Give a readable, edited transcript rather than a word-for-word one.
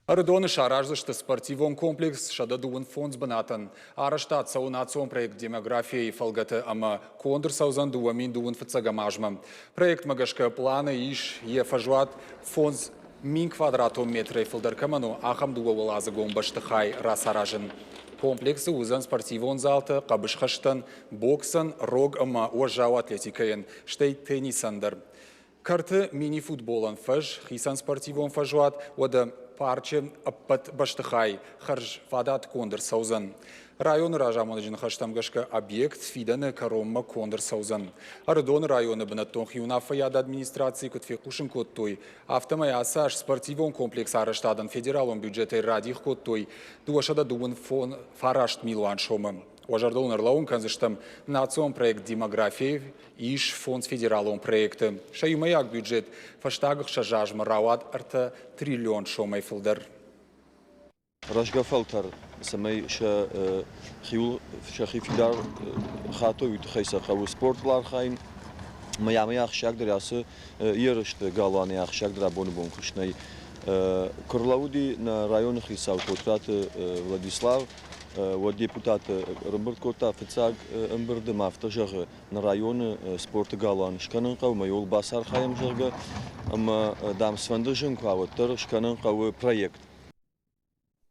Ӕрыдоны сараздзысты спортивон комплекс 125 бынатӕн. Арӕзтад цӕуы национ проект «Демография-йы» фӕлгӕты ӕмӕ конд ӕрцӕудзӕн 2025 азмӕ. Проектмӕ гӕсгӕ планы ис йӕ фӕзуат 5000 квадратон метрӕй фылдӕр кӕмӕн у, ахӕм дыууӕуӕладзыгон бӕстыхай рацаразын. Комплексы уыдзӕн спортивон залтӕ, хъӕбысхӕстӕн, боксӕн, рог ӕмӕ уӕззау атлетикӕйӕн, стӕй теннисӕн дӕр. Кӕрты мини-футболӕн фӕз, хицӕн спортивон фӕзуат, уӕдӕ парчы ӕппӕт бӕстыхай хӕрзфадатгонд ӕрцӕудзӕн. Районы разамонӕджы ныхӕстӕм гӕсгӕ объект фидӕны кӕронмӕ конд ӕрцӕудзӕн. Ӕрыдоны районы бынӕттон хиуынаффӕйады администрацийы куыд фехъусын кодтой, афтӕмӕй ацы аз спортивон комплекс арӕзтадӕн федералон бюджетӕй радих кодтой 229 милуан сомы. Уӕ зӕрдыл ын ӕрлӕууын кӕндзыстӕм, национ проект «Демография» ис фондз федералон проекты. Сӕ иумӕйаг бюджет фӕстаг ӕхсӕз азмӕ рауад ӕртӕ триллион сомӕй фылдӕр. Рӕзгӕ фӕлтӕр, цӕмӕй сӕ хиуыл сӕхи фидар хатой, уый тыххӕй сӕ хъӕуы спортыл архайын. Ӕмӕ амӕй ахсджиагдӕр ацы ерысты галуаны ахсджиагдӕр абоны бон куыст нӕй. Куы рлӕууыди нӕ районы хицау Тотраты Владислав, уӕд депутаты ӕрӕмбырд кодта фыццаг ӕмбырды ӕмӕ афтӕ зӕгъы, нӕ районы спорты галуан скӕнын хъӕуы, ӕмӕ йыл бацархайӕм, зӕгъгӕ, ӕмӕ, дам, цыфӕнды зын куы уа, уӕддӕр скӕнын хъӕуы проект.